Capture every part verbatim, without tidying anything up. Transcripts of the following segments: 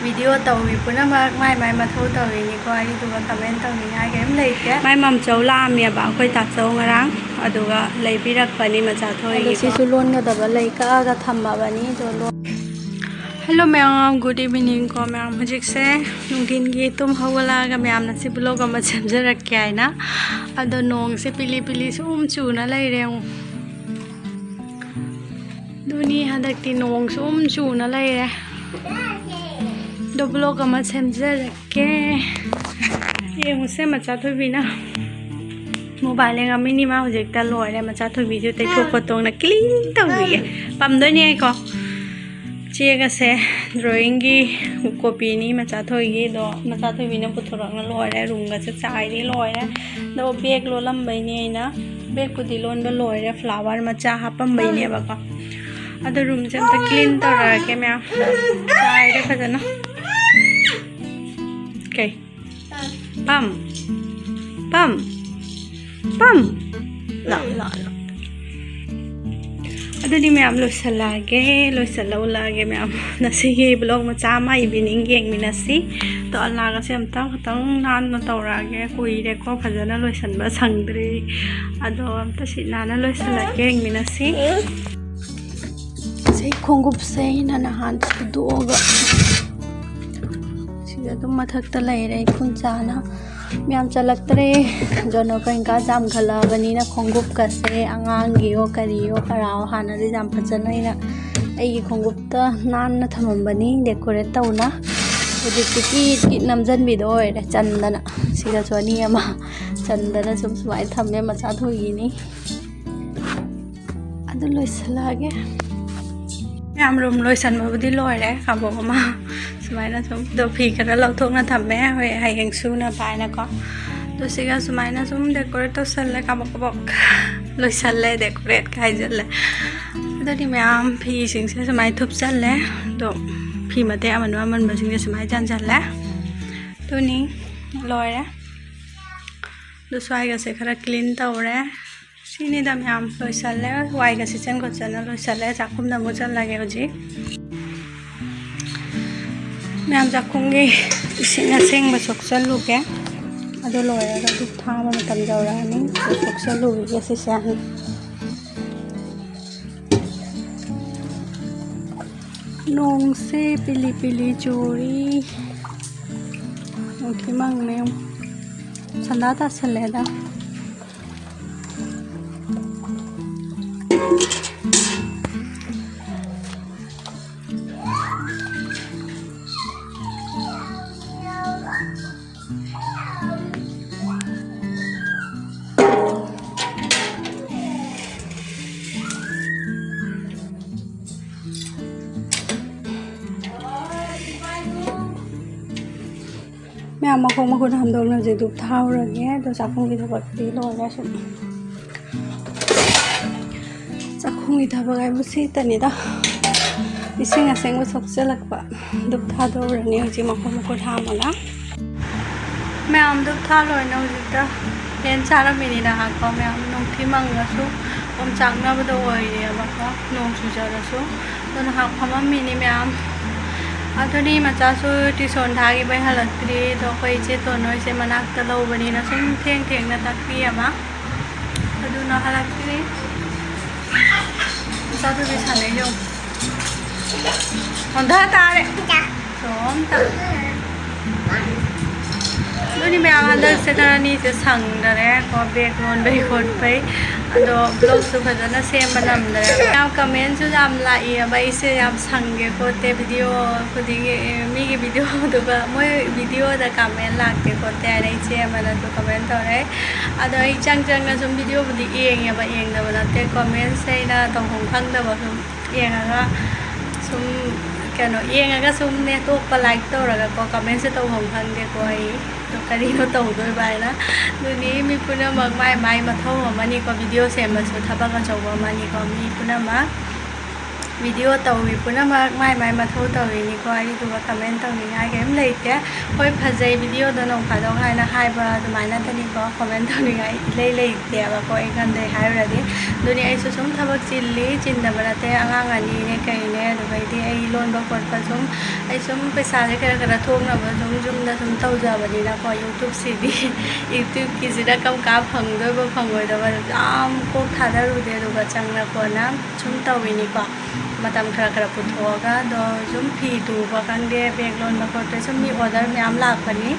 Video ꯇꯧꯔꯤ ꯄꯨꯝꯅꯃꯛ ꯃꯥꯏ ꯃꯥꯏ ꯃꯊꯧ ꯇꯧꯔꯤꯅꯤꯀꯣ꯫ ꯑꯩꯗꯨꯒ ꯀꯃꯦꯟ ꯇꯧꯅꯤꯡꯉꯥꯏ ꯀꯔꯤꯝ ꯂꯩꯇꯦ꯫ ꯃꯥꯏ ꯃꯝꯆꯧ ꯂꯥꯛꯑꯝꯃꯦꯕ ꯑꯩꯈꯣꯏ ꯇꯥꯆꯧ ꯉꯔꯥꯡ, ꯑꯗꯨꯒ ꯂꯩꯕꯤꯔꯛꯄꯅꯤ ꯃꯆꯥ ꯑꯗꯣ ꯊꯣꯛꯏ꯫ ꯁꯤꯁꯨ ꯂꯣꯟꯒꯗꯕ ꯂꯩ ꯀꯛꯑꯒ ꯊꯝꯃꯕꯅꯤ꯫ ꯑꯗꯣ ꯂꯣꯟ- ꯍꯦꯜꯂꯣ ꯃꯌꯥꯝ, ꯒꯨꯗ ꯏꯚꯤꯅꯤꯡ ꯀꯣ ꯃꯌꯥꯝ꯫ ꯍꯧꯖꯤꯛꯁꯦ ꯅꯨꯡꯊꯤꯟꯒꯤ ꯇꯨꯝ ꯍꯧꯒꯠꯂꯛꯑꯒ ꯃꯌꯥꯝꯅ ꯁꯤ ꯕ꯭ꯂꯣꯒ ꯑꯃ ꯁꯦꯝꯖꯔꯛꯀꯦ ꯍꯥꯏꯅ꯫ ꯑꯗꯣ ꯅꯣꯡꯁꯦ ꯄꯤꯂꯤ ꯄꯤꯂꯤ ꯁꯨꯝ ꯆꯨꯅ ꯂꯩꯔꯦ꯫ ꯑꯗꯨꯅꯤ, ꯍꯟꯗꯛꯇꯤ ꯅꯣꯡ ꯁꯨꯝ ꯆꯨꯅ ꯂꯩꯔꯦ꯫ ꯑꯗꯣ ꯕ꯭ꯂꯣꯒ ꯑꯃ ꯁꯦꯝꯖꯔꯛꯀꯦ꯫ ꯌꯦꯡꯉꯨꯁꯦ, ꯃꯆꯥ ꯊꯣꯏꯕꯤꯅ ꯃꯣꯕꯥꯏꯜ ꯌꯦꯡꯉꯝꯃꯤꯅꯤ꯫ ꯃꯥ ꯍꯧꯖꯤꯛꯇ ꯂꯣꯏꯔꯦ꯫ ꯃꯆꯥ ꯊꯣꯏꯕꯤꯁꯨ ꯇꯩꯊꯣꯛ ꯈꯣꯠꯇꯣꯛꯅ ꯀ꯭ꯂꯤꯟ ꯇꯧꯕꯤꯌꯦ꯫ ꯄꯝꯗꯣꯏꯅꯦ ꯑꯩꯀꯣ꯫ ꯆꯦꯒꯁꯦ ꯗ꯭ꯔꯣꯌꯤꯡꯒꯤ ꯀꯣꯄꯤꯅꯤ ꯃꯆꯥ ꯊꯣꯏꯒꯤ꯫ ꯑꯗꯣ ꯃꯆꯥ ꯊꯣꯏꯕꯤꯅ ꯄꯨꯊꯣꯔꯛꯅ ꯂꯣꯏꯔꯦ꯫ ꯔꯨꯝꯒꯁꯦ ꯆꯥꯏꯗꯤ ꯂꯣꯏꯔꯦ꯫ ꯑꯗꯣ ꯕꯦꯒ ꯂꯣꯜꯂꯝꯕꯩꯅꯦ ꯑꯩꯅ꯫ ꯕꯦꯒꯄꯨꯗꯤ ꯂꯣꯟꯕ ꯂꯣꯏꯔꯦ, ꯐ꯭ꯂꯥꯋꯔ ꯃꯆꯥ ꯍꯥꯞꯄꯝꯕꯩꯅꯦꯕꯀꯣ꯫ ꯑꯗꯣ ꯔꯨꯝꯁꯦ ꯑꯝꯇ ꯀ꯭ꯂꯤꯟ ꯇꯧꯔꯛꯑꯒꯦ ꯃꯌꯥꯝ꯫ ꯆꯥꯏꯔꯦ ꯐꯖꯅ꯫ ꯀꯩ? ꯄꯝ꯫ ꯄꯝ꯫ ꯄꯝ꯫ ꯂꯥꯛꯑꯣ, ꯂꯥꯛꯑꯣ, ꯂꯥꯛꯑꯣ꯫ ꯑꯗꯨꯗꯤ ꯃꯌꯥꯝ ꯂꯣꯏꯁꯤꯜꯂꯛꯑꯒꯦ, ꯂꯣꯏꯁꯤꯜꯂ ꯎꯠꯂꯛꯑꯒꯦ ꯃꯌꯥꯝ꯫ ꯉꯁꯤꯒꯤ ꯕ꯭ꯂꯣꯒ ꯃꯆꯥ ꯑꯃ ꯏꯚꯤꯅꯤꯡ ꯌꯦꯡꯃꯤꯟꯅꯁꯤ꯫ ꯑꯗꯣ ꯑꯂꯥꯒꯁꯦ ꯑꯝꯇ ꯈꯤꯇꯪ ꯅꯥꯟꯅ ꯇꯧꯔꯛꯑꯒꯦ꯫ ꯀꯨꯏꯔꯦꯀꯣ ꯐꯖꯅ ꯂꯣꯏꯁꯤꯟꯕ ꯁꯪꯗ꯭ꯔꯤ꯫ ꯑꯗꯣ ꯑꯝꯇ ꯁꯤꯠ ꯅꯥꯟꯅ ꯂꯣꯏꯁꯤꯜꯂꯛꯀꯦ, ꯌꯦꯡꯃꯤꯟꯅꯁꯤ꯫ ꯁꯤ ꯈꯣꯡꯎꯞꯁꯦ ꯑꯩꯅ ꯅꯍꯥꯟ ꯁꯨꯗꯣꯛꯑꯒ ꯁꯤꯗ ꯑꯗꯨꯝ ꯃꯊꯛꯇ ꯂꯩꯔꯦ ꯏꯈꯨꯟ ꯆꯥꯅ꯫ ꯃꯌꯥꯝ ꯆꯜꯂꯛꯇ꯭ꯔꯦ꯫ ꯖꯣꯅꯣ ꯀꯪꯀꯥ ꯆꯥꯝꯈꯠꯂꯛꯑꯕꯅꯤꯅ ꯈꯣꯡꯎꯞꯀꯁꯦ ꯑꯉꯥꯡꯒꯤꯌꯣ ꯀꯔꯤꯌꯣ ꯀꯔꯥꯑꯣ ꯍꯥꯟꯅꯗꯤ ꯌꯥꯝ ꯐꯖꯅ ꯑꯩꯅ ꯑꯩꯒꯤ ꯈꯣꯡꯎꯞꯇ ꯅꯥꯟꯅ ꯊꯝꯃꯝꯕꯅꯤ ꯗꯦꯀꯣꯔꯦꯠ ꯇꯧꯅ꯫ ꯍꯧꯖꯤꯛꯇꯤ ꯀꯤꯠ ꯀꯤꯠ ꯅꯝꯖꯟꯕꯤꯗꯣ ꯑꯣꯏꯔꯦ ꯆꯟꯗꯅ꯫ ꯁꯤꯗꯁꯨ ꯑꯅꯤ ꯑꯃ ꯆꯟꯗꯅ ꯁꯨꯝ ꯁꯨꯃꯥꯏꯅ ꯊꯝꯃꯦ꯫ ꯃꯆꯥ ꯊꯣꯏꯒꯤꯅꯤ꯫ ꯑꯗꯨ ꯂꯣꯏꯁꯤꯜꯂꯛꯑꯒꯦ꯫ ꯃꯌꯥꯝ ꯔꯨꯝ ꯂꯣꯏꯁꯟꯕꯕꯨꯗꯤ ꯂꯣꯏꯔꯦ꯫ ꯀꯥꯕꯣꯛ ꯑꯃ ꯁꯨꯃꯥꯏꯅ ꯁꯨꯝ ꯑꯗꯣ ꯐꯤ ꯈꯔ ꯂꯧꯊꯣꯛꯅ ꯊꯝꯃꯦ, ꯍꯣꯏ ꯍꯌꯦꯡ ꯁꯨꯅꯕ ꯍꯥꯏꯅꯀꯣ꯫ ꯑꯗꯣ ꯁꯤꯒ ꯁꯨꯃꯥꯏꯅ ꯁꯨꯝ ꯗꯦꯀꯣꯔꯦꯠ ꯇꯧꯁꯜꯂꯦ꯫ ꯀꯥꯕꯣꯛ ꯀꯥꯕꯣꯛ ꯂꯣꯏꯁꯜꯂꯦ, ꯗꯦꯀꯣꯔꯦꯠꯀ ꯍꯥꯏꯖꯜꯂꯦ꯫ ꯑꯗꯨꯗꯤ ꯃꯌꯥꯝ ꯐꯤꯁꯤꯡꯁꯦ ꯁꯨꯃꯥꯏꯅ ꯊꯨꯞꯆꯜꯂꯦ꯫ ꯑꯗꯣ ꯐꯤ ꯃꯇꯦꯛ ꯑꯃꯟꯕ ꯑꯃꯟꯕꯁꯤꯡꯁꯦ ꯁꯨꯃꯥꯏꯅ ꯆꯟꯁꯜꯂꯦ꯫ ꯑꯗꯨꯅꯤ ꯂꯣꯏꯔꯦ꯫ ꯑꯗꯨ ꯁ꯭ꯋꯥꯏꯒꯁꯦ ꯈꯔ ꯀ꯭ꯂꯤꯟ ꯇꯧꯔꯦ꯫ ꯁꯤꯅꯤꯗ ꯃꯌꯥꯝ ꯂꯣꯏꯁꯜꯂꯦ꯫ ꯋꯥꯏꯒ ꯁꯤꯠꯆꯟ ꯈꯣꯠꯆꯟꯅ ꯂꯣꯏꯁꯜꯂꯦ꯫ ꯆꯥꯛꯈꯨꯝꯗ ꯑꯃꯨꯛ ꯆꯠꯂꯒꯦ ꯍꯧꯖꯤꯛ꯫ ꯃꯌꯥꯝ, ꯆꯥꯛꯈꯨꯝꯒꯤ ꯏꯁꯤꯡ ꯑꯁꯦꯡꯕ ꯁꯣꯛꯆꯜꯂꯨꯒꯦ꯫ ꯑꯗꯨ ꯂꯣꯏꯔꯒ ꯙꯨꯞ ꯊꯥꯕ ꯃꯇꯝ ꯌꯧꯔꯛꯑꯅꯤ꯫ ꯑꯗꯨ ꯁꯣꯛꯆꯜꯂꯨꯈꯤꯒꯦ ꯁꯤꯁꯦ ꯍꯥꯟꯅ꯫ ꯅꯣꯡꯁꯦ ꯄꯤꯂꯤ ꯄꯤꯂꯤ ꯆꯨꯔꯤ꯫ ꯅꯣꯡꯊꯤ ꯃꯪꯅꯦ꯫ ꯁꯟꯗꯥ ꯇꯥꯁꯜꯂꯦꯗ꯫ ꯃꯌꯥꯝ, ꯃꯈꯣꯡ ꯃꯈꯨꯠ ꯍꯥꯝꯗꯣꯛꯅꯁꯦ, ꯙꯨꯞ ꯊꯥꯎꯔꯒꯦ꯫ ꯑꯗꯣ ꯆꯥꯛꯈꯨꯝꯒꯤ ꯊꯕꯛꯇꯤ ꯂꯣꯏꯔꯦ ꯁꯨꯝ꯫ ꯆꯥꯛꯈꯨꯝꯒꯤ ꯊꯕꯛ ꯍꯥꯏꯕꯨ ꯁꯤꯇꯅꯤꯗ꯫ ꯏꯁꯤꯡ ꯑꯁꯦꯡꯕ ꯁꯣꯛꯆꯜꯂꯛꯄ꯫ ꯙꯨꯞ ꯊꯥꯗꯣꯛꯎꯔꯅꯤ ꯍꯧꯖꯤꯛ ꯃꯈꯣꯡ ꯃꯈꯨꯠ ꯍꯥꯝꯃꯒ꯫ ꯃꯌꯥꯝ, ꯙꯨꯞ ꯊꯥ ꯂꯣꯏꯅ ꯍꯧꯖꯤꯛꯇ ꯐꯦꯟ ꯆꯥꯔꯝꯃꯤꯅꯤ ꯅꯍꯥꯛꯀꯣ꯫ ꯃꯌꯥꯝ, ꯅꯨꯡꯊꯤ ꯃꯪꯉꯁꯨ ꯑꯣꯝꯆꯥꯛꯅꯕꯗꯣ ꯑꯣꯏꯔꯤꯑꯕꯀꯣ, ꯅꯣꯡ ꯆꯨꯖꯔꯁꯨ꯫ ꯑꯗꯣ ꯅꯍꯥꯛ ꯐꯝꯃꯝꯃꯤꯅꯤ ꯃꯌꯥꯝ꯫ ꯑꯗꯨꯅꯤ ꯃꯆꯥꯁꯨ ꯇ꯭ꯌꯨꯁꯟ ꯊꯥꯈꯤꯕꯩ ꯍꯜꯂꯛꯇ꯭ꯔꯤ꯫ ꯑꯗꯣ ꯑꯩꯈꯣꯏ ꯏꯆꯦ ꯇꯣꯟ ꯍꯣꯏꯁꯦ ꯃꯅꯥꯛꯇ ꯂꯧꯕꯅꯤꯅ ꯁꯨꯝ ꯊꯦꯡ ꯊꯦꯡꯅ ꯇꯥꯛꯄꯤꯑꯕ꯫ ꯑꯗꯨꯅ ꯍꯜꯂꯛꯇ꯭ꯔꯤ꯫ ꯃꯆꯥꯗꯨꯗꯤ ꯁꯥꯟꯅꯩ ꯌꯦꯡꯉꯨ꯫ ꯍꯣꯟꯊ ꯇꯥꯔꯦ꯫ ꯁꯣꯝꯇ꯫ ꯑꯗꯨꯅꯤ ꯃꯌꯥꯝ, ꯍꯟꯗꯛꯁꯦ ꯈꯔ ꯑꯅꯤꯁꯦ ꯁꯪꯗꯔꯦꯀꯣ, ꯕꯦꯒ ꯂꯣꯟꯕꯩ ꯈꯣꯠꯄꯩ꯫ ꯑꯗꯣ ꯕ꯭ꯂꯣꯒꯁꯨ ꯐꯖꯅ ꯁꯦꯝꯕ ꯅꯝꯗꯔꯦ꯫ ꯌꯥꯝ ꯀꯃꯦꯟꯁꯨ ꯌꯥꯝ ꯂꯥꯛꯏꯑꯕ, ꯑꯩꯁꯦ ꯌꯥꯝ ꯁꯪꯒꯦ ꯈꯣꯠꯇꯦ ꯚꯤꯗꯤꯑꯣ ꯈꯨꯗꯤꯡꯒꯤ, ꯑꯦ, ꯃꯤꯒꯤ ꯚꯤꯗꯤꯑꯣꯗꯨꯒ ꯃꯣꯏ ꯚꯤꯗꯤꯑꯣꯗ ꯀꯃꯦꯟ ꯂꯥꯛꯇꯦ ꯈꯣꯠꯇꯦ ꯍꯥꯏꯅ ꯏꯆꯦ ꯑꯃꯅꯁꯨ ꯀꯃꯦꯟ ꯇꯧꯔꯛꯑꯦ꯫ ꯑꯗꯣ ꯑꯩ ꯆꯪ ꯆꯪꯅ ꯁꯨꯝ ꯚꯤꯗꯤꯑꯣꯕꯨꯗꯤ ꯌꯦꯡꯉꯦꯕ, ꯌꯦꯡꯗꯕ ꯅꯠꯇꯦ, ꯀꯃꯦꯟꯁꯦ ꯑꯩꯅ ꯇꯧꯐꯝ ꯈꯪꯗꯕ ꯁꯨꯝ ꯌꯦꯡꯉꯒ ꯁꯨꯝ ꯀꯩꯅꯣ ꯌꯦꯡꯉꯒ ꯁꯨꯝꯅꯦ ꯇꯣꯛꯄ, ꯂꯥꯏꯛ ꯇꯧꯔꯒꯀꯣ, ꯀꯃꯦꯟꯁꯦ ꯇꯧꯐꯝ ꯈꯪꯗꯦꯀꯣ ꯑꯩ꯫ ꯑꯗꯣ ꯀꯔꯤꯅꯣ ꯇꯧꯗꯣꯏꯕ ꯍꯥꯏꯅ꯫ ꯑꯗꯨꯅꯤ ꯃꯤ ꯄꯨꯝꯅꯃꯛ ꯃꯥꯏ ꯃꯥꯏ ꯃꯊꯧ ꯑꯃꯅꯤꯀꯣ, ꯚꯤꯗꯤꯑꯣ ꯁꯦꯝꯕꯁꯨ ꯊꯕꯛ ꯑꯆꯧꯕ ꯑꯃꯅꯤꯀꯣ ꯃꯤ ꯄꯨꯝꯅꯃꯛ꯫ ꯚꯤꯗꯤꯑꯣ ꯇꯧꯔꯤ ꯄꯨꯝꯅꯃꯛ ꯃꯥꯏ ꯃꯥꯏ ꯃꯊꯧ ꯇꯧꯔꯤꯅꯤꯀꯣ꯫ ꯑꯩꯗꯨꯒ ꯀꯃꯦꯟ ꯇꯧꯅꯤꯡꯉꯥꯏ ꯀꯔꯤꯝ ꯂꯩꯇꯦ꯫ ꯍꯣꯏ, ꯐꯖꯩ ꯚꯤꯗꯤꯑꯣꯗꯣ ꯅꯣꯡ ꯐꯥꯗꯣꯛ ꯍꯥꯏꯅ ꯍꯥꯏꯕ ꯑꯗꯨꯃꯥꯏꯅ ꯅꯠꯇꯅꯤꯀꯣ꯫ ꯀꯃꯦꯟ ꯇꯧꯅꯤꯡꯉꯥꯏ ꯏꯂꯩ ꯂꯩꯇꯦꯕꯀꯣ, ꯑꯩꯉꯣꯟꯗꯩ ꯍꯥꯏꯔꯨꯔꯗꯤ꯫ ꯑꯗꯨꯅꯤ ꯑꯩꯁꯨ ꯁꯨꯝ ꯊꯕꯛ ꯆꯤꯜꯂꯤ, ꯆꯤꯟꯗꯕ ꯅꯠꯇꯦ, ꯑꯉꯥꯡ ꯑꯅꯤꯅꯦ ꯀꯩꯅꯦ, ꯑꯗꯨꯗꯩꯗꯤ ꯑꯩ ꯂꯣꯟꯕ ꯈꯣꯠꯄ ꯁꯨꯝ, ꯑꯩ ꯁꯨꯝ ꯄꯩꯁꯥꯁꯦ ꯈꯔ ꯈꯔ ꯊꯣꯛꯅꯕ ꯁꯨꯝ ꯌꯨꯝꯗ ꯁꯨꯝ ꯇꯧꯖꯕꯅꯤꯅꯀꯣ꯫ ꯌꯨꯇ꯭ꯌꯨꯕꯁꯤꯗꯤ ꯌꯨꯇ꯭ꯌꯨꯕꯀꯤꯁꯤꯗ ꯀꯔꯝ ꯀꯥꯟ ꯐꯪꯗꯣꯏꯕ ꯐꯪꯉꯣꯏꯗꯕ ꯌꯥꯝ ꯀꯣꯛ ꯊꯥꯗꯔꯨꯗꯦ, ꯑꯗꯨꯒ ꯆꯪꯅ ꯈꯣꯠꯅ ꯁꯨꯝ ꯇꯧꯋꯤꯅꯤꯀꯣ꯫ ꯃꯇꯝ ꯈꯔ ꯈꯔ ꯄꯨꯊꯣꯛꯑꯒ ꯑꯗꯣ ꯁꯨꯝ ꯐꯤ ꯇꯨꯕ ꯈꯪꯗꯦ, ꯕꯦꯒ ꯂꯣꯟꯕ ꯈꯣꯠꯄ ꯁꯨꯝ ꯃꯤ ꯑꯣꯔꯗꯔ ꯃꯌꯥꯝ ꯂꯥꯛꯄꯅꯤ꯫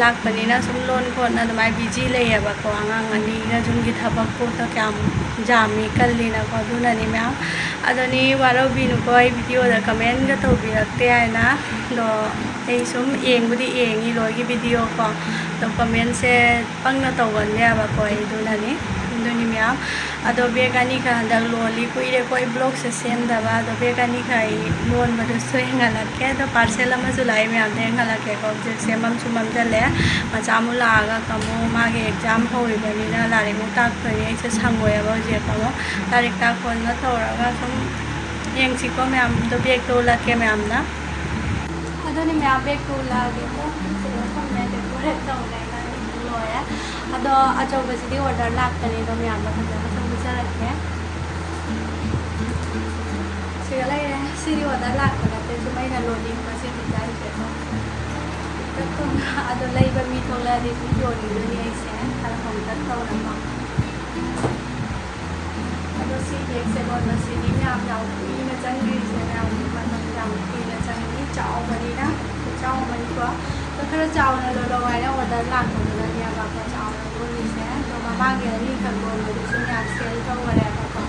ꯂꯥꯛꯄꯅꯤꯅ ꯁꯨꯝ ꯂꯣꯟ ꯈꯣꯠꯅ ꯑꯗꯨꯃꯥꯏꯅ ꯕꯤꯖꯤ ꯂꯩꯌꯦꯕꯀꯣ꯫ ꯑꯉꯥꯡ ꯑꯅꯤꯒ ꯌꯨꯝꯒꯤ ꯊꯕꯛ ꯄꯣꯠꯇ ꯀꯌꯥꯝ ꯌꯥꯝꯃꯤ ꯀꯜꯂꯤꯅꯀꯣ꯫ ꯑꯗꯨꯅꯅꯤ ꯃꯌꯥꯝ꯫ ꯑꯗꯨꯅꯤ ꯋꯥꯔꯧꯕꯤꯅꯨꯀꯣ, ꯑꯩ ꯚꯤꯗꯤꯑꯣꯗ ꯀꯃꯦꯟꯒ ꯇꯧꯕꯤꯔꯛꯇꯦ ꯍꯥꯏꯅ꯫ ꯑꯗꯣ ꯑꯩ ꯁꯨꯝ ꯌꯦꯡꯕꯨꯗꯤ ꯌꯦꯡꯉꯤ ꯂꯣꯏꯒꯤ ꯚꯤꯗꯤꯑꯣ ꯀꯣ꯫ ꯑꯗꯣ ꯀꯃꯦꯟꯁꯦ ꯄꯪꯅ ꯇꯧꯒꯟꯗꯦꯕꯀꯣ ꯑꯩ꯫ ꯑꯗꯨꯅꯅꯤ꯫ ꯑꯗꯨꯅꯤ ꯃꯌꯥꯝ꯫ ꯑꯗꯣ ꯕꯦꯒ ꯑꯅꯤꯈꯛ ꯍꯟꯗꯛ ꯂꯣꯜꯂꯤ꯫ ꯀꯨꯏꯔꯦꯀꯣ ꯑꯩ ꯕ꯭ꯂꯣꯒꯁꯦ ꯁꯦꯝꯗꯕ꯫ ꯑꯗꯣ ꯕꯦꯒ ꯑꯅꯤꯈꯛ ꯑꯩ ꯂꯣꯟꯕꯗꯨꯁꯨ ꯌꯦꯡꯍꯜꯂꯛꯀꯦ꯫ ꯑꯗꯣ ꯄꯥꯔꯁꯦꯜ ꯑꯃꯁꯨ ꯂꯥꯛꯑꯦ ꯃꯌꯥꯝꯗ ꯌꯦꯡꯍꯜꯂꯛꯀꯦꯀꯣ꯫ ꯍꯧꯖꯤꯛꯁꯦ ꯃꯝꯁꯨ ꯃꯝꯁꯤꯜꯂꯦ꯫ ꯃꯆꯥ ꯑꯃꯨꯛ ꯂꯥꯛꯑꯒ ꯀꯥꯃꯣ ꯃꯥꯒꯤ ꯑꯦꯛꯖꯥꯝ ꯍꯧꯔꯤꯕꯅꯤꯅ ꯂꯥꯏꯔꯤꯛ ꯑꯃꯨꯛ ꯇꯥꯛꯇꯣꯏꯅꯦ꯫ ꯑꯩꯁꯦ ꯁꯪꯉꯣꯏꯑꯕ ꯍꯧꯖꯤꯛ ꯀꯥꯃꯣ꯫ ꯂꯥꯏꯔꯤꯛ ꯇꯥꯛꯄꯅ ꯇꯧꯔꯒ ꯁꯨꯝ ꯌꯦꯡꯁꯤꯀꯣ ꯃꯌꯥꯝꯗꯣ꯫ ꯕꯦꯒꯇꯣ ꯎꯠꯂꯛꯀꯦ ꯃꯌꯥꯝꯅ꯫ ꯑꯗꯨꯅꯤ ꯃꯌꯥꯝ, ꯕꯦꯒꯇꯣ ꯎꯠꯂꯛꯑꯒꯦꯀꯣ꯫ ꯁꯤꯗ ꯊꯝꯃꯦ, ꯗꯦꯀꯣꯔꯦꯠ ꯇꯧꯔꯦ꯫ ꯂꯣꯏꯔꯦ꯫ ꯑꯗꯣ ꯑꯆꯧꯕꯁꯤꯗꯤ ꯑꯣꯔꯗꯔ ꯂꯥꯛꯄꯅꯦ꯫ ꯑꯗꯣ ꯃꯌꯥꯝꯗ ꯐꯖꯅ ꯁꯨꯝ ꯄꯤꯖꯔꯛꯀꯦ꯫ ꯁꯤꯗ ꯂꯩꯔꯦ꯫ ꯁꯤꯗꯤ ꯑꯣꯔꯗꯔ ꯂꯥꯛꯄ ꯅꯠꯇꯦ, ꯁꯨꯝ ꯑꯩꯅ ꯂꯣꯟꯅꯤꯡꯕ ꯁꯤ ꯗꯤꯖꯥꯏꯟꯁꯦꯀꯣ꯫ ꯑꯗꯣ ꯂꯩꯕ ꯃꯤ ꯊꯣꯛꯂꯛꯑꯗꯤ ꯑꯗꯨꯝ ꯌꯣꯟꯈꯤꯗꯣꯏꯅꯤ ꯑꯩꯁꯦ, ꯈꯔ ꯍꯣꯡꯇꯛ ꯇꯧꯅꯀꯣ꯫ ꯑꯗꯣ ꯁꯤ ꯕꯦꯒꯁꯦ ꯂꯣꯟꯕꯁꯤꯗꯤ ꯃꯌꯥꯝ ꯌꯥꯝ ꯀꯨꯏꯅ ꯆꯪꯈ꯭ꯔꯤꯁꯦ, ꯃꯌꯥꯝ ꯃꯇꯝ ꯌꯥꯝ ꯀꯨꯏꯅ ꯆꯪꯉꯤ, ꯆꯥꯎꯕꯅꯤꯅ꯫ ꯈꯨꯆꯥꯎ ꯑꯃꯅꯤꯀꯣ꯫ ꯑꯗꯣ ꯈꯔ ꯆꯥꯎꯅ ꯂꯣꯜꯂꯣ ꯍꯥꯏꯅ ꯑꯣꯔꯗꯔ ꯂꯥꯛꯄꯗꯨꯅꯅꯦꯕꯀꯣ ꯆꯥꯎꯅ ꯂꯣꯜꯂꯤꯁꯦ꯫ ꯑꯗꯣ ꯃꯃꯥꯡꯒꯤ ꯑꯅꯤꯈꯛ ꯂꯣꯟꯕꯗꯨꯁꯨ ꯃꯌꯥꯝ ꯁꯦꯜ ꯇꯧꯈꯔꯦꯕꯀꯣ꯫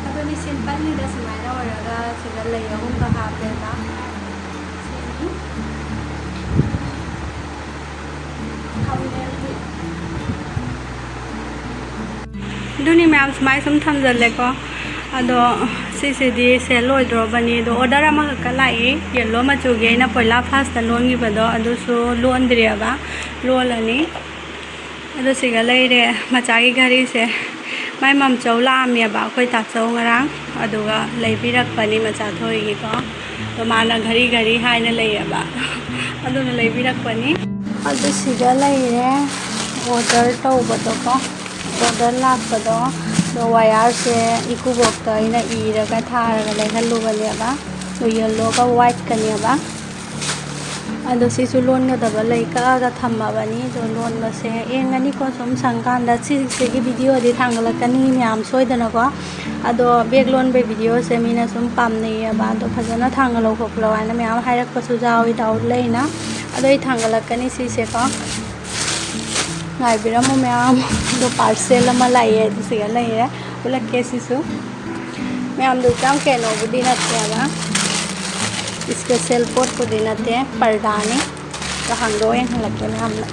ꯑꯗꯨꯅꯤ ꯁꯤꯝꯄꯜꯅꯤꯗ, ꯁꯨꯃꯥꯏꯅ ꯑꯣꯏꯔꯒ ꯁꯤꯗ ꯂꯩ ꯑꯍꯨꯝꯒ ꯍꯥꯞꯄꯦꯕ꯫ ꯁꯤꯅꯤ꯫ ꯊꯝꯕꯅꯦ ꯑꯗꯨꯗꯤ꯫ ꯑꯗꯨꯅꯤ ꯃꯌꯥꯝ, ꯁꯨꯃꯥꯏ ꯁꯨꯝ ꯊꯝꯖꯜꯂꯦꯀꯣ꯫ ꯑꯗꯣ ꯁꯤꯁꯤꯗꯤ ꯁꯦꯜ ꯂꯣꯏꯗ꯭ꯔꯣꯕꯅꯤ꯫ ꯑꯗꯣ ꯑꯣꯔꯗꯔ ꯑꯃꯈꯛꯀ ꯂꯥꯛꯏ, ꯌꯦꯜꯂꯣ ꯃꯆꯨꯒꯤ꯫ ꯑꯩꯅ ꯄꯣꯏꯂꯥ ꯐꯥꯁꯇ ꯂꯣꯟꯈꯤꯕꯗꯣ ꯑꯗꯨꯁꯨ ꯂꯣꯟꯗ꯭ꯔꯤꯑꯕ, ꯂꯣꯜꯂꯅꯤ꯫ ꯑꯗꯣ ꯁꯤꯒ ꯂꯩꯔꯦ ꯃꯆꯥꯒꯤ ꯘꯔꯤꯁꯦ꯫ ꯃꯥꯏ ꯃꯝꯆꯧ ꯂꯥꯛꯑꯝꯃꯦꯕ, ꯑꯩꯈꯣꯏ ꯇꯥꯆꯧ ꯉꯔꯥꯡ, ꯑꯗꯨꯒ ꯂꯩꯕꯤꯔꯛꯄꯅꯤ ꯃꯆꯥ ꯊꯣꯏꯒꯤꯀꯣ꯫ ꯑꯗꯣ ꯃꯥꯅ ꯘꯔꯤ ꯘꯔꯤ ꯍꯥꯏꯅ ꯂꯩꯌꯦꯕ, ꯑꯗꯨꯅ ꯂꯩꯕꯤꯔꯛꯄꯅꯤ꯫ ꯑꯗꯨ ꯁꯤꯗ ꯂꯩꯔꯦ ꯑꯣꯔꯗꯔ ꯇꯧꯕꯗꯣꯀꯣ, ꯑꯣꯔꯗꯔ ꯂꯥꯛꯄꯗꯣ꯫ ꯑꯗꯣ ꯋꯥꯌꯔꯁꯦ ꯏꯀꯨꯕꯣꯛꯇ ꯑꯩꯅ ꯏꯔꯒ ꯊꯥꯔꯒ ꯂꯩꯍꯜꯂꯨꯕꯅꯦꯕ꯫ ꯑꯗꯣ ꯌꯦꯜꯂꯣꯒ ꯋꯥꯏꯠꯀꯅꯦꯕ꯫ ꯑꯗꯣ ꯁꯤꯁꯨ ꯂꯣꯟꯒꯗꯕ ꯂꯩ ꯀꯛꯑꯒ ꯊꯝꯃꯕꯅꯤ꯫ ꯑꯗꯣ ꯂꯣꯟꯕꯁꯦ ꯌꯦꯡꯉꯅꯤꯀꯣ ꯁꯨꯝ ꯁꯪꯀꯥꯟꯗ꯫ ꯁꯤꯁꯤꯒꯤ ꯚꯤꯗꯤꯑꯣꯗꯤ ꯊꯥꯡꯒꯠꯂꯛꯀꯅꯤ ꯃꯌꯥꯝ ꯁꯣꯏꯗꯅꯀꯣ꯫ ꯑꯗꯣ ꯕꯦꯛ ꯂꯣꯟꯕꯩ ꯚꯤꯗꯤꯑꯣꯁꯦ ꯃꯤꯅ ꯁꯨꯝ ꯄꯥꯝꯅꯩꯌꯦꯕ꯫ ꯑꯗꯣ ꯐꯖꯅ ꯊꯥꯡꯒꯠꯂꯧ ꯈꯣꯠꯂꯧ ꯍꯥꯏꯅ ꯃꯌꯥꯝ ꯍꯥꯏꯔꯛꯄꯁꯨ ꯌꯥꯎꯏ, ꯗꯥꯎꯠ ꯂꯩꯅ꯫ ꯑꯗꯣ ꯑꯩ ꯊꯥꯡꯒꯠꯂꯛꯀꯅꯤ ꯁꯤꯁꯦꯀꯣ꯫ ꯉꯥꯏꯕꯤꯔꯝꯃꯣ ꯃꯌꯥꯝ꯫ ꯑꯗꯣ ꯄꯥꯔꯁꯦꯜ ꯑꯃ ꯂꯥꯛꯑꯦ, ꯑꯗꯨ ꯁꯤꯒ ꯂꯩꯔꯦ꯫ ꯎꯠꯂꯛꯀꯦ ꯁꯤꯁꯨ꯫ ꯃꯌꯥꯝꯗꯨ ꯌꯥꯝ ꯀꯩꯅꯣꯕꯨꯗꯤ ꯅꯠꯇꯦꯕ, ꯏꯁꯄꯦꯁꯦꯜ ꯄꯣꯠꯄꯨꯗꯤ ꯅꯠꯇꯦ, ꯄꯔꯗꯥꯅꯤ꯫ ꯑꯗꯣ ꯍꯥꯡꯗꯣꯛꯑ ꯌꯦꯡꯍꯜꯂꯛꯀꯦ ꯃꯌꯥꯝꯅ꯫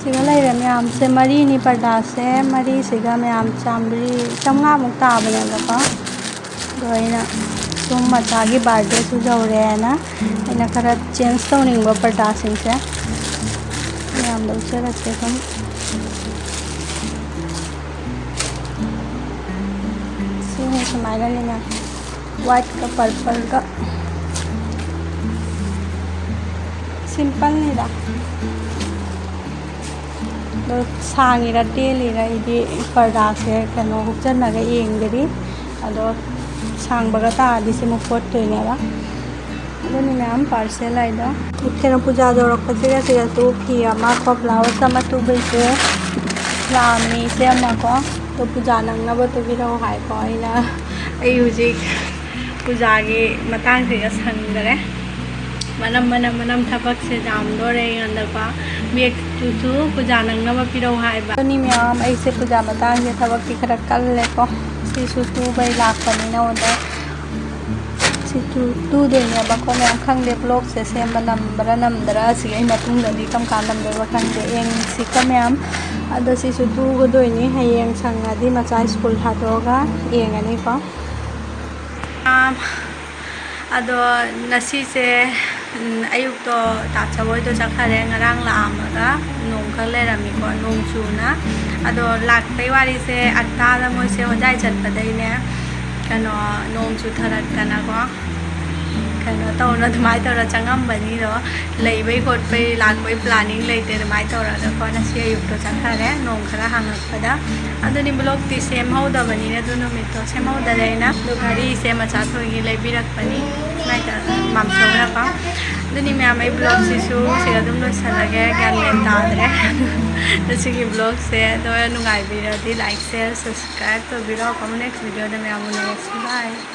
ꯁꯤꯒ ꯂꯩꯔꯦ ꯃꯌꯥꯝꯁꯦ ꯃꯔꯤꯅꯤ, ꯄꯔꯗꯥꯁꯦ ꯃꯔꯤꯁꯤꯒ ꯃꯌꯥꯝ ꯆꯥꯝꯃꯔꯤ, ꯆꯥꯝꯃꯉꯥꯃꯨꯛ ꯇꯥꯕꯅꯦꯕꯀꯣ꯫ ꯑꯗꯣ ꯑꯩꯅ ꯁꯨꯝ ꯃꯆꯥꯒꯤ ꯕꯥꯔꯗꯦꯁꯨ ꯌꯧꯔꯦꯅ ꯑꯩꯅ ꯈꯔ ꯆꯦꯟꯖ ꯇꯧꯅꯤꯡꯕ ꯄꯔꯗꯥꯁꯤꯡꯁꯦ ꯃꯌꯥꯝꯗ ꯎꯠꯆꯔꯛꯀꯦ ꯁꯨꯝ꯫ ꯁꯤꯅ ꯁꯨꯃꯥꯏꯅꯅꯤꯅ ꯋꯥꯏꯠꯀ ꯄꯔꯄꯜꯒ ꯁꯤꯝꯄꯜꯅꯤꯗ꯫ ꯑꯗꯣ ꯁꯥꯡꯉꯤꯔꯥ ꯇꯦꯜꯂꯤꯔꯥ ꯑꯩꯗꯤ ꯄꯔꯗꯥꯁꯦ ꯀꯩꯅꯣ ꯍꯨꯛꯆꯟꯅꯒ ꯌꯦꯡꯗꯔꯤ꯫ ꯑꯗꯣ ꯁꯥꯡꯕꯒ ꯇꯥꯔꯗꯤ ꯁꯤ ꯑꯃꯨꯛ ꯀꯣꯠꯇꯣꯏꯅꯦꯕ꯫ ꯑꯗꯨꯅꯤ ꯃꯌꯥꯝ ꯄꯥꯔꯁꯦꯜ ꯍꯥꯏꯗꯣ꯫ ꯀꯩꯅꯣ ꯄꯨꯖꯥ ꯌꯧꯔꯛꯄꯁꯤꯒ ꯁꯤꯗꯁꯨ ꯐꯤ ꯑꯃ ꯀꯣ ꯕ꯭ꯂꯥꯎꯁ ꯑꯃ ꯇꯨꯕꯩꯁꯦ ꯂꯥꯛꯑꯝꯃꯤ ꯏꯆꯦ ꯑꯃꯀꯣ꯫ ꯑꯗꯣ ꯄꯨꯖꯥ ꯅꯪꯅꯕ ꯇꯨꯕꯤꯔꯛꯑꯣ ꯍꯥꯏꯀꯣ꯫ ꯑꯩꯅ ꯑꯩ ꯍꯧꯖꯤꯛ ꯄꯨꯖꯥꯒꯤ ꯃꯇꯥꯡꯁꯤꯒ ꯁꯪꯗꯔꯦ꯫ ꯃꯅꯝ ꯃꯅꯝ ꯃꯅꯝ ꯊꯕꯛꯁꯦ ꯌꯥꯝꯗꯣꯔꯦ ꯑꯩꯉꯣꯟꯗꯀꯣ꯫ ꯕꯦꯒꯇꯨꯁꯨ ꯄꯨꯖꯥ ꯅꯪꯅꯕ ꯄꯤꯔꯛꯎ ꯍꯥꯏꯕ꯫ ꯑꯗꯨꯅꯤ ꯃꯌꯥꯝ, ꯑꯩꯁꯦ ꯄꯨꯖꯥ ꯃꯇꯥꯡꯁꯦ ꯊꯕꯛꯇꯤ ꯈꯔ ꯀꯜꯂꯦꯀꯣ꯫ ꯁꯤꯁꯨ ꯇꯨꯕꯩ ꯂꯥꯛꯄꯅꯤꯅ ꯑꯣꯗꯔ꯫ ꯁꯤꯁꯨ ꯇꯨꯗꯣꯏꯅꯦꯕꯀꯣ ꯃꯌꯥꯝ꯫ ꯈꯪꯗꯦ ꯕ꯭ꯂꯣꯛꯁꯦ ꯁꯦꯝꯕ ꯅꯝꯕ꯭ꯔꯥ ꯅꯝꯗ꯭ꯔꯥ, ꯑꯁꯤꯒꯤ ꯑꯩ ꯃꯇꯨꯡꯗꯗꯤ ꯀꯔꯝ ꯀꯥꯟ ꯅꯝꯗꯣꯏꯕ ꯈꯪꯗꯦ꯫ ꯌꯦꯡꯁꯤꯀꯣ ꯃꯌꯥꯝ꯫ ꯑꯗꯣ ꯁꯤꯁꯨ ꯇꯨꯒꯗꯣꯏꯅꯤ꯫ ꯍꯌꯦꯡ ꯁꯪꯉꯗꯤ ꯃꯆꯥ ꯁ꯭ꯀꯨꯜ ꯊꯥꯗꯣꯛꯑꯒ ꯌꯦꯡꯉꯅꯤꯀꯣ꯫ ꯑꯥꯝ, ꯑꯗꯣ ꯉꯁꯤꯁꯦ ꯎꯝ, ꯑꯌꯨꯛꯇꯣ ꯇꯥꯆꯧ ꯍꯣꯏꯗꯣ ꯆꯠꯈꯔꯦ꯫ ꯉꯔꯥꯡ ꯂꯥꯛꯑꯝꯃꯒ ꯅꯣꯡ ꯈꯔ ꯂꯩꯔꯝꯃꯤꯀꯣ, ꯅꯣꯡ ꯆꯨꯅ꯫ ꯑꯗꯣ ꯂꯥꯛꯄꯩ ꯋꯥꯔꯤꯁꯦ, ꯑꯇꯥꯗ ꯃꯣꯏꯁꯦ ꯍꯣꯖꯥꯏ ꯆꯠꯄꯗꯩꯅꯦ, ꯀꯩꯅꯣ, ꯅꯣꯡ ꯆꯨꯊꯔꯛꯇꯅꯀꯣ, ꯀꯩꯅꯣ ꯇꯧꯅ ꯑꯗꯨꯃꯥꯏꯅ ꯇꯧꯔ ꯆꯪꯉꯝꯕꯅꯤꯗꯣ꯫ ꯂꯩꯕꯩ ꯈꯣꯠꯄꯩ ꯂꯥꯛꯄꯩ planning ꯂꯩꯇꯦ꯫ ꯑꯗꯨꯃꯥꯏꯅ ꯇꯧꯔꯒꯀꯣ, ꯉꯁꯤ ꯑꯌꯨꯛꯇꯣ ꯆꯠꯈꯔꯦ, ꯅꯣꯡ ꯈꯔ ꯍꯥꯡꯉꯛꯄꯗ꯫ ꯑꯗꯨꯅꯤ, vlogꯇꯤ ꯁꯦꯝꯍꯧꯗꯕꯅꯤꯅ ꯑꯗꯨ ꯅꯨꯃꯤꯠꯇꯣ ꯁꯦꯝꯍꯧꯗꯔꯦ ꯑꯩꯅ꯫ ꯑꯗꯨ ꯘꯔꯤꯁꯦ ꯃꯆꯥ ꯊꯣꯏꯒꯤ ꯂꯩꯕꯤꯔꯛꯄꯅꯤ, ꯃꯥꯏꯗ ꯃꯥꯝꯆꯧꯅꯀꯣ꯫ ꯑꯗꯨꯅꯤ ꯃꯌꯥꯝ, ꯑꯩ vlogꯁꯤꯁꯨ ꯁꯤꯗ ꯑꯗꯨꯝ ꯂꯣꯏꯁꯤꯜꯂꯒꯦ, ꯒ꯭ꯌꯥꯟ ꯃꯦꯟ ꯇꯥꯗ꯭ꯔꯦ꯫ ꯑꯗꯣ ꯁꯤꯒꯤ vlogꯁꯦ ꯑꯗꯣ ꯅꯨꯡꯉꯥꯏꯕꯤꯔꯗꯤ like, share, subscribe ꯇꯧꯕꯤꯔꯣ꯫ ꯀꯣ next videoꯗ ꯃꯌꯥꯝ ꯎꯅꯔꯁꯤ꯫ Bye꯫